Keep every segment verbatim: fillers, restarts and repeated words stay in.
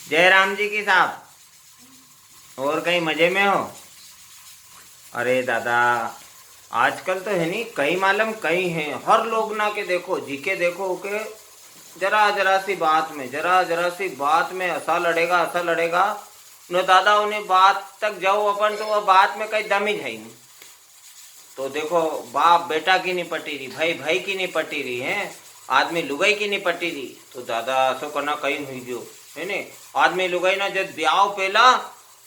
जय राम जी की साहब। और कई मजे में हो? अरे दादा, आजकल तो है नी, कई मालूम कई है, हर लोग ना के देखो, जी के देखो के जरा जरा सी बात में, जरा जरा सी बात में ऐसा लड़ेगा, ऐसा लड़ेगा। न दादा, उन्हें बात तक जाओ अपन तो वो बात में कई दम ही है ही नी। तो देखो, बाप बेटा की नी पटी री, भाई भाई की नी पटी री है, आदमी लुगाई की नी पटी री। तो दादा, असो कना कई हुई गयो, है ने? आदमी लुगाई ना जब ब्याव पेला,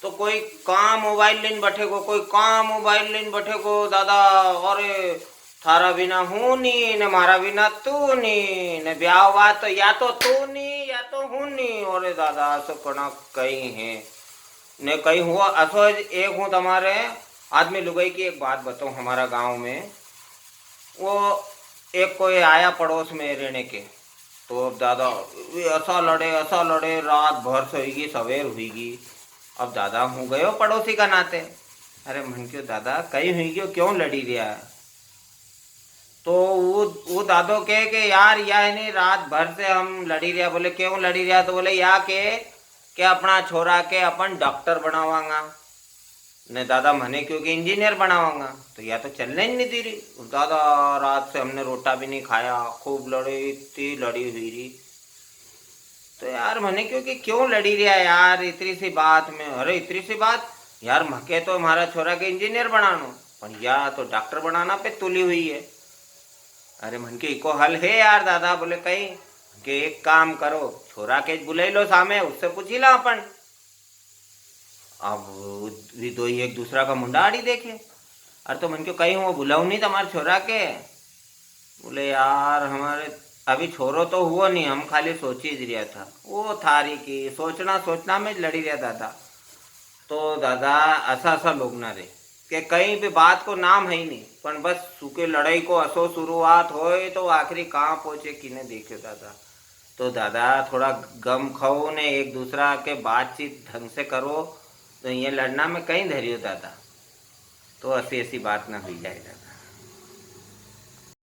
तो कोई काम मोबाइल लेन बैठेगो, कोई काम मोबाइल लेन बैठेगो, दादा, अरे, थारा बिना हूँ नी, ने मारा बिना तू नी, ने ब्याव बात तो या तो तू नी, या तो हूँ नी। अरे दादा, असो कना कई है। ने कई हुआ, असो एक हूँ तमारे आदमी लुगाई की एक बात बताऊँ, हमारा गांव में वो एक कोई आया पड़ोस में रहने के, तो अब दादा वे ऐसा लड़े, ऐसा लड़े, रात भर सोईगी, सवेर हुईगी। अब दादा हूँ गयो पड़ोसी का नाते, अरे मन क्यों दादा कई हुई गयो, क्यों लड़ी रिया? तो वो, वो दादो कहे कि यार, या है नी, रात भर से हम लड़ी रिया। बोले, क्यों लड़ी रिया? तो बोले, या के, के अपना छोरा के अपन डॉक्टर बनावांगा, ने दादा म्हने क्यों कि इंजीनियर बनावांगा, तो या तो चलने ही नी दी री। दादा, रात से हमने रोटा भी नी खाया, खूब लड़े, इतनी लड़ी हुई री। तो यार, म्हने क्यों कि क्यों लड़ी रिया यार इतनी सी बात में? अरे, इतनी सी बात यार, म्हके तो म्हारा छोरा के इंजीनियर बनानो, पण या तो डॉक्टर बनाना पे तुली हुई है। अरे, म्हने के इको हल है यार दादा। बोले, कई? के एक काम करो, छोरा के बुलाई लो सामे, उससे पूछी ला अपन। अब वी दोई एक दूसरा का मुंडा आड़ी देखे। अरे तो मन क्यों कई हुआ, बुलाऊ नी तमारे छोरा के? बोले, यार, हमारे अभी छोरो तो हुआ नी, हम खाली सोची ज रिया था। वो थारी की सोचना, सोचना में ज लड़ी रिया दादा। तो दादा, असा असा लोग ना रे, के कई भी बात को नाम है ही नी, पण बस सुके लड़ाई को असो शुरुआत होए तो आखिरी कहाँ पहुँचे, किने देख्यो दादा। तो दादा, थोड़ा गम खाओ ने एक दूसरा के बातचीत ढंग से करो, तो ये लड़ना में कई धरियो दादा। तो असी असी बात ना हुई जाए दादा।